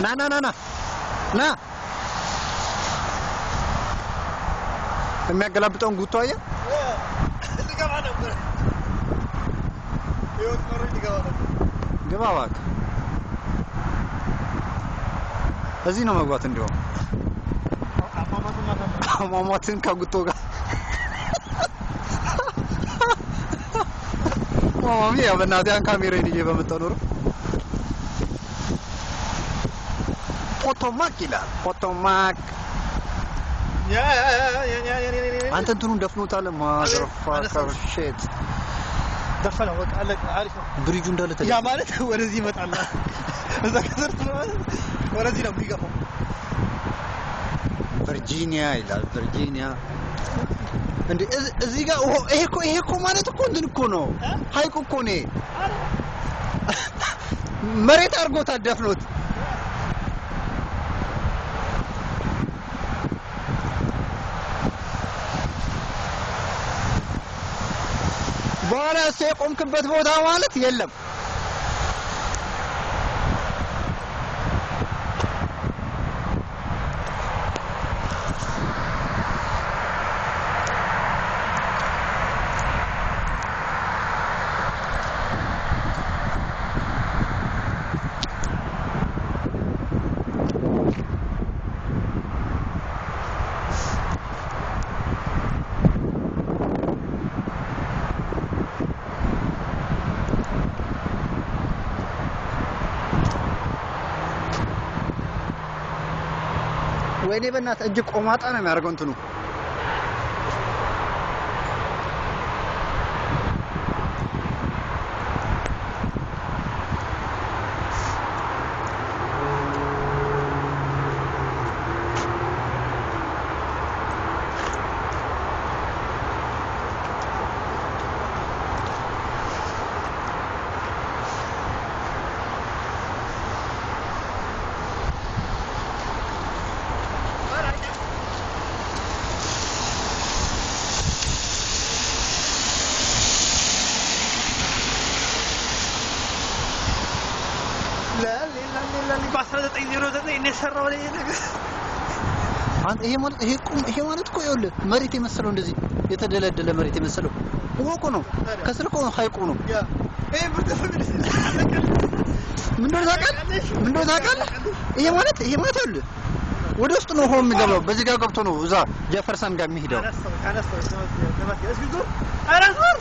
ና ና ና ና ና የሚያገላብጠውን ጉቶ አየህ? ልገባ ነበር። ህይወት መሮኝ ልገባ ነበር። ግባ እባክህ። እዚህ ነው መግባት። እንዲያውም አሟሟትን ከጉቶ ጋር ማማሚ ያው በእናትህ ያን ካሜራዬን ይዤ በመጣሁ ኖሮ። ፖቶማክ ይላል። ፖቶማክ። አንተ እንትኑን ደፍኖታል። Motherfucker, shit. ደፈነው በቃ አለቀ። አሪፍ ነው። ብሪጁ እንዳለ ያ ማለት ወደዚህ ይመጣል። እዛ ከስር ማለት ወደዚህ ነው የሚገፋው። ቨርጂኒያ ይላል። ቨርጂኒያ እንዴ! እዚህ ጋር ይሄ እኮ ማለት እኮ እንትን እኮ ነው፣ ሀይቁ እኮ ነው። መሬት አድርጎታል ደፍኖት። በኋላ እሱ የቆምክበት ቦታ ማለት የለም። ወይኔ በእናትህ እጅ ቆማጣ ነው የሚያደርገው እንትኑ። በ1909 ነው የሰራው ይሄ ነገር። አንተ ይሄ ማለት እኮ ይኸውልህ መሬት የመሰለው፣ እንደዚህ የተደለደለ መሬት የመሰለው ውሃ እኮ ነው። ከስር እኮ ሀይቁ ነው። ይሄ ብርድ ምን እንደሆነ ታውቃለህ? ምን እንደሆነ ታውቃለህ? ይሄ ማለት ይኸውልህ ወደ ውስጥ ነው ውሃው የሚገባው። በዚህ ጋር ገብቶ ነው እዛ ጀፈርሰን ጋር የሚሄደው። አነሳው። እስኪ ዞር፣ ኧረ ዞር።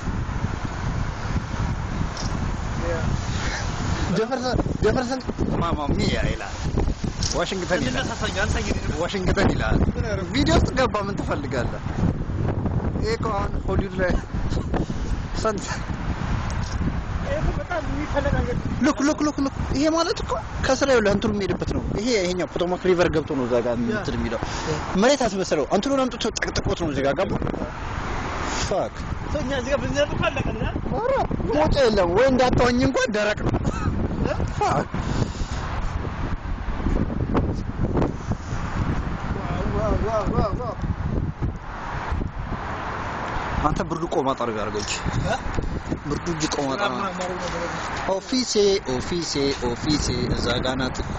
ጀፈርሰን mamma mia ይላል። ዋሽንግተን ይላል። ዋሽንግተን ይላል። ቪዲዮ ውስጥ ገባ። ምን ትፈልጋለህ? ይሄ እኮ አሁን ሆሊውድ ላይ ስንት look, look, look, look። ይሄ ማለት እኮ ከስራ ይኸውልህ እንትኑ የሚሄድበት ነው። ይሄኛው ፖቶማክ River ገብቶ ነው እዛ ጋር እንትን የሚለው። መሬት አስመሰለው። እንትኑን አምጥቶ ጠቅጥቆት ነው እዚህ ጋር ገባ። Fuck. ኧረ መውጫ የለም ወይ እንዳታወኝ እንኳን ደረቅ ነው። Fuck. አንተ ብርዱ ቆማጣ ነው ያደርገው። ብርዱ እጅ ቆማጣ ነው። ኦፊሴ ኦፊሴ ኦፊሴ እዛ ጋ ናት እኮ።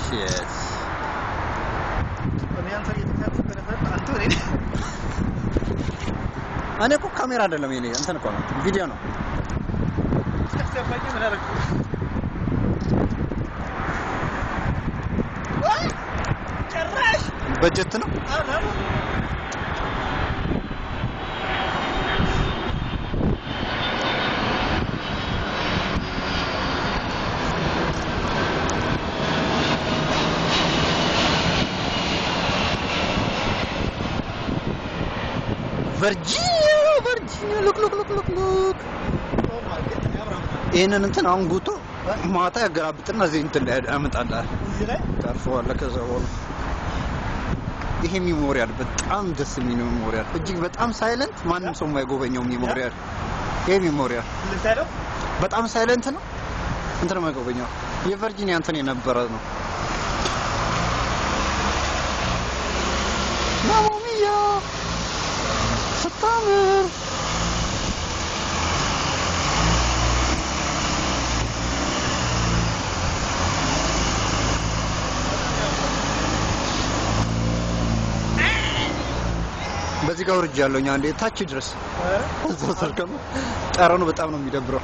Shit. እኔ እኮ ካሜራ አይደለም የኔ እንትን እኮ ነው፣ ቪዲዮ ነው። በጀት ነው። ቨርጂኒያ፣ ቨርጂኒያ፣ look, look, look, look, look። ይህንን እንትን አሁን ጉቶ ማታ ያገላብጥና እዚህ እንትን ላይ ያመጣልሃል። ታርፈዋለህ። ከዛ በኋላ ይሄ memorial በጣም ደስ የሚል memorial፣ እጅግ በጣም silent፣ ማንም ሰው የማይጎበኘው memorial። ይሄ memorial በጣም silent ነው። እንትን የማይጎበኘው የቨርጂኒያ እንትን የነበረ ነው። Mamma mia ስታምር። እዚህ ጋር ወርጃለሁኝ አንዴ ታች ድረስ እዛው ስር ጠረኑ በጣም ነው የሚደብረው።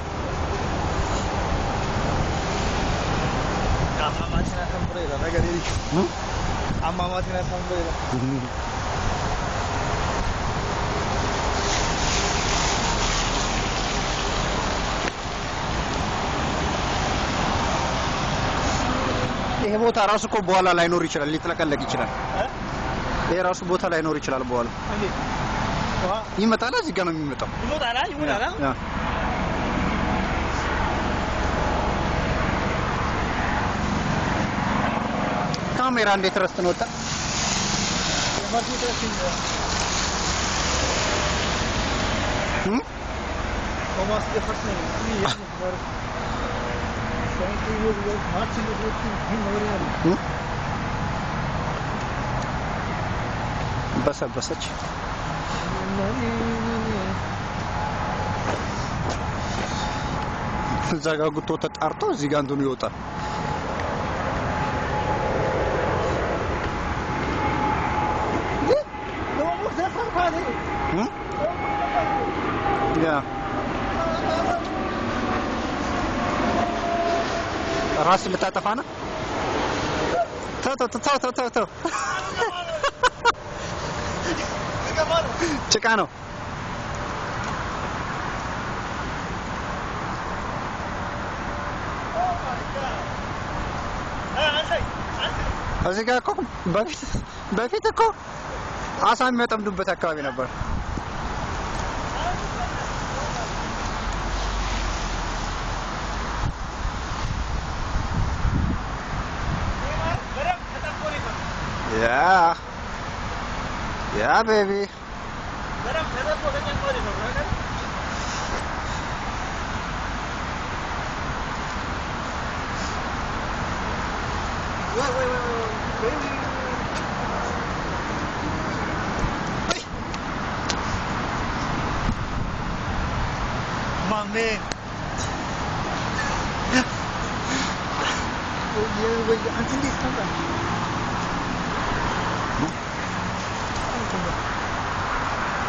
ይሄ ቦታ ራሱ እኮ በኋላ ላይኖር ይችላል፣ ሊጥለቀለቅ ይችላል። ይሄ ራሱ ቦታ ላይኖር ይችላል በኋላ። ይመጣል፣ እዚህ ጋር ነው የሚመጣው። ይመጣል፣ ይሞላል። ካሜራ እንዴት ረስተን ወጣ? በሰበሰች። እዛ ጋር ጉቶ ተጣርቶ እዚህ ጋር እንትኑ ይወጣል። ያ ራስ ልታጠፋ ነው። ተው ተው ተው ተው ተው፣ ጭቃ ነው። እዚህ ጋር እኮ በፊት እኮ አሳ የሚያጠምዱበት አካባቢ ነበር። Yeah. Yeah, baby. Wait. My man.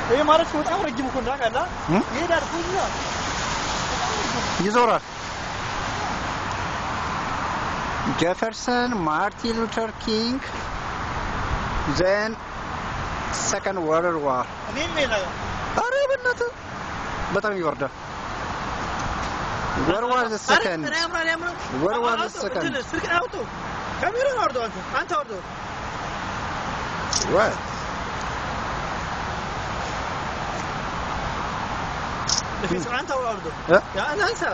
ይሄ ማለት በጣም ረጅም እኮ እንዳውቃለህ ይሄዳል እኮ ይዞራል። ጄፈርሰን፣ ማርቲን ሉተር ኪንግ፣ then Second World War። ኧረ በእናትህ በጣም ይወርዳል። World War the Second፣ World War the Second። What?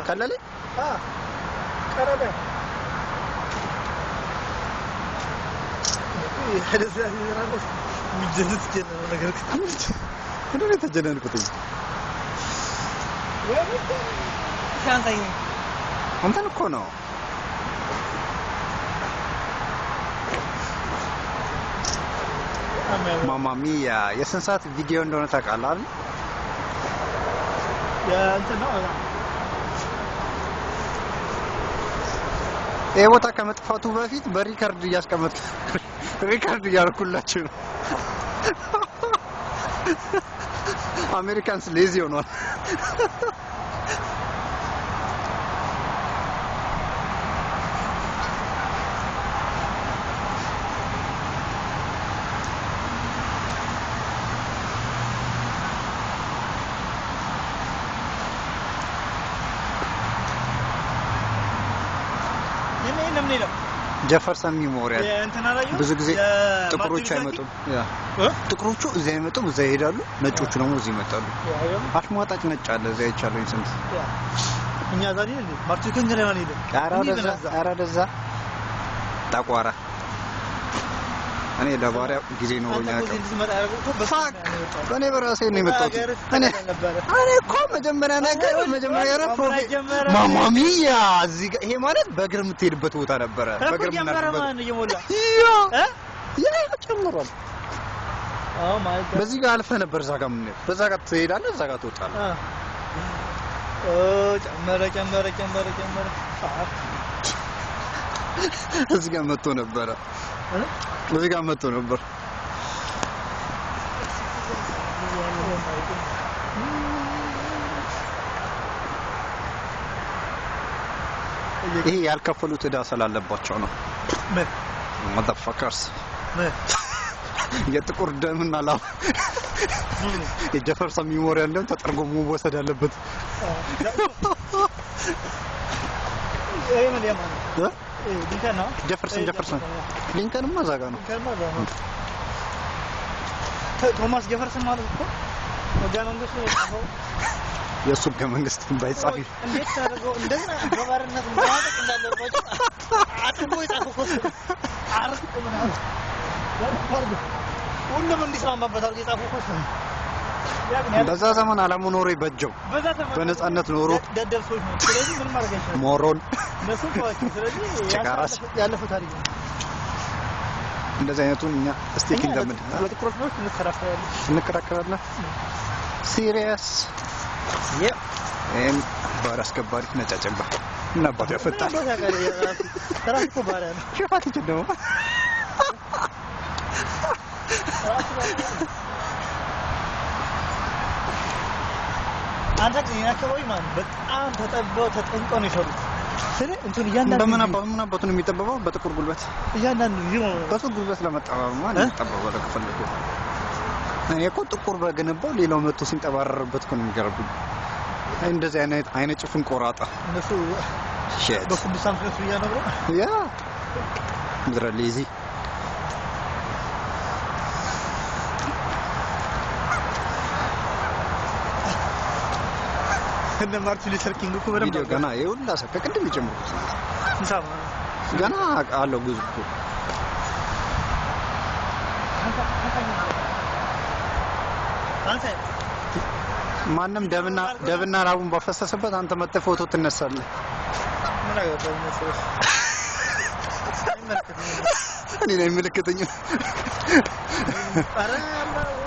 ቀለለኝ። ምንድን ነው የተጀነንኩት? እንትን እኮ ነው። Mamma mia የስንት ሰዓት ቪዲዮ እንደሆነ ታውቃለህ አይደል? ይሄ ቦታ ከመጥፋቱ በፊት በ record እያስቀመጥኩ record እያደረኩላችሁ ነው። Americans lazy ሆኗል። ጀፈርሰን Memorial ብዙ ጊዜ ጥቁሮቹ አይመጡም። ጥቁሮቹ እዚህ አይመጡም፣ እዛ ይሄዳሉ። ነጮቹ ደግሞ እዚህ ይመጣሉ። አሽሟጣጭ ነጭ አለ እዚያ አይቻለሁኝ። ስንት እኛ ዛሬ ማርቲን ሉተር ኧረ ወደዛ ጠቋራ። እኔ ለባሪያ ጊዜ ኖሮኝ አያውቅም። Fuck እኔ በራሴ ነው የመጣሁት። እኔ እኮ መጀመሪያ ነገር Mamma mia እዚህ ጋር ይሄ ማለት በእግር የምትሄድበት ቦታ ነበረ። በእግር ያ ጨምሯል። በዚህ ጋር አልፈህ ነበር እዛ ጋር የምንሄድ። በዛ ጋር ትሄዳለህ፣ እዛ ጋር ትወጣለህ። ጨመረ ጨመረ ጨመረ ጨመረ። እዚህ ጋር መጥቶ ነበረ። እዚህ ጋር መጥቶ ነበር። ይሄ ያልከፈሉት ዕዳ ስላለባቸው ነው። ምን? Motherfuckers። ምን? የጥቁር ደምና ላብ የጀፈርሰን memorial እንደውም ተጠርጎ መወሰድ አለበት። ይሄ ምን የማን ነው? እ? ሊንከን ነው? ጀፈርሰን፣ ጀፈርሰን። ሊንከንማ እዛ ጋ ነው። ሊንከንማ እዛ ነው። ቶማስ ጀፈርሰን ማለት እኮ ህገ መንግስቱ የጻፈው። የእሱ ህገ መንግስት ባይጻፍ እንዴት ተደርገው እንደዛ በባርነት መዋደቅ እንዳለባቸው አጥብቆ የጻፈው እኮ እሱ ነው። አርቆ ምናምን ሁሉም እንዲስማማበት አድርጎ የጻፈው እኮ እሱ ነው። ያ ግን በዛ ዘመን አለመኖሩ ይበጀው። በዛ ዘመን በነፃነት ኖሮ። ደደብ ሰዎች ነው። ስለዚህ ምንም ማድረግ አይቻልም። Moron። እነሱን ተዋቸው። ስለዚህ ጭቃራስ። ያለፈው ታሪክ ነው። እንደዚህ አይነቱን እኛ እስቲ እኛ እንደምን ለጥቁሮች መብት እንከራከራለን። እንከራከራለን። Serious። ይሄን ባሪያ አስከባሪ ነጫጭባ ምን አባቱ ያፈጣል? ምን አባቱ ያውቃል? ራሱ እኮ ባሪያ ነው። ሽፋት ይችል ደግሞ። ራሱ ባሪያ ነው። አንተ ግን ይሄን አካባቢ ማለት ነው በጣም ተጠበው ተጠንቀው ነው የሰሩት። ስለ እንትን እያንዳንዱ በምን አባቱ ምን አባቱ ነው የሚጠበበው? በጥቁር ጉልበት። እያንዳንዱ view በጥቁር ጉልበት ለመጠበብ ማለት እ? የሚጠበበው ከፈለጉ። እኔ እኮ ጥቁር በገነባው ሌላው መጥቶ ሲንጠባረርበት እኮ ነው የሚገርምኝ። እንደዚህ አይነት አይነ ጭፍን ቆራጣ። እነሱ Shit. በኩንዱሳን ምክንያት ብያ ነው። Yeah፣ ምድረ lazy። እነ ማርቲን ሉተር ኪንግ እኮ በደንብ ቪዲዮ ገና ይኸውልህ ሰው ከቅድም የጀመርኩት ነው። እንሳማ። ገና አለው ብዙ እኮ። አንተ ማንም ደምና ደብና ላቡን ባፈሰሰበት አንተ መጥተህ ፎቶ ትነሳለህ። ምን አገባኝ መሰለህ? አይመለከተኝም። እኔ ነው የሚመለከተኝ። ኧረ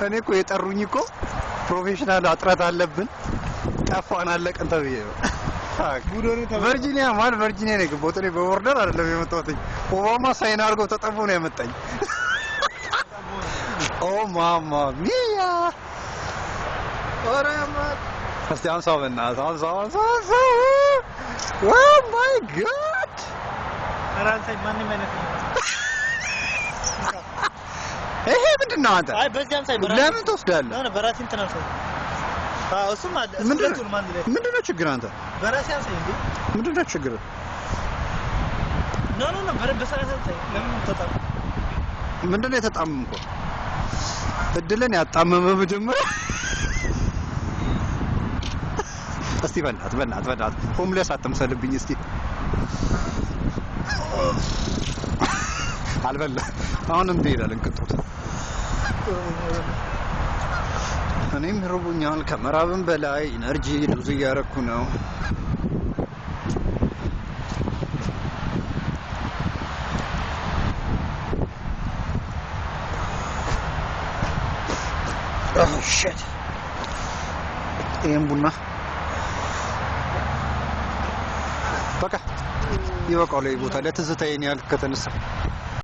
እኔ እኮ የጠሩኝ እኮ professional እጥረት አለብን ጠፋን አለቅን ተብዬ ነው። Fuck. ጉድ ሆነ ተብሎ። ቨርጂኒያ ማለት ቨርጂኒያ ነው የገባሁት። እኔ በ border አይደለም የመጣሁት። ኦባማ sign አድርገው ተጠቦ ነው ያመጣኝ። Oh mamma mia! ኧረ ያማል። እስቲ አንሳው በእናትህ፣ አንሳው፣ አንሳው፣ አንሳው። Oh my God! ኧረ አንተ ማንም አይነት ይሄ ምንድን ነው አንተ? አይ በዚህ አንሳኝ በራሴ። ለምን ትወስዳለህ? No፣ በራሴ እንትን አንሳኝ። አዎ እሱም አለ። እሱ ምንድን ነው? ሁለቱንም አንድ ላይ። ምንድን ነው ችግር አንተ? በራሴ አንሳኝ እንዴ። ምንድን ነው ችግር? No፣ no፣ no፣ በስርዓት አንሳኝ። ለምን ተጣ ምንድን ነው የተጣመምከው? እድልን ያጣመመ መጀመሪያ። እስቲ በእናትህ፣ በእናትህ፣ በእናትህ homeless አትምሰልብኝ። እስቲ አልበላ አሁን እምቢ ይላል እንቅጡት። እኔም ርቦኛል። ከመራብም በላይ energy lose እያረኩ ነው። Oh shit. ይህም ቡና በቃ ይበቃዋል። ይህ ቦታ ለትዝታ ይሄን ያህል ከተነሳ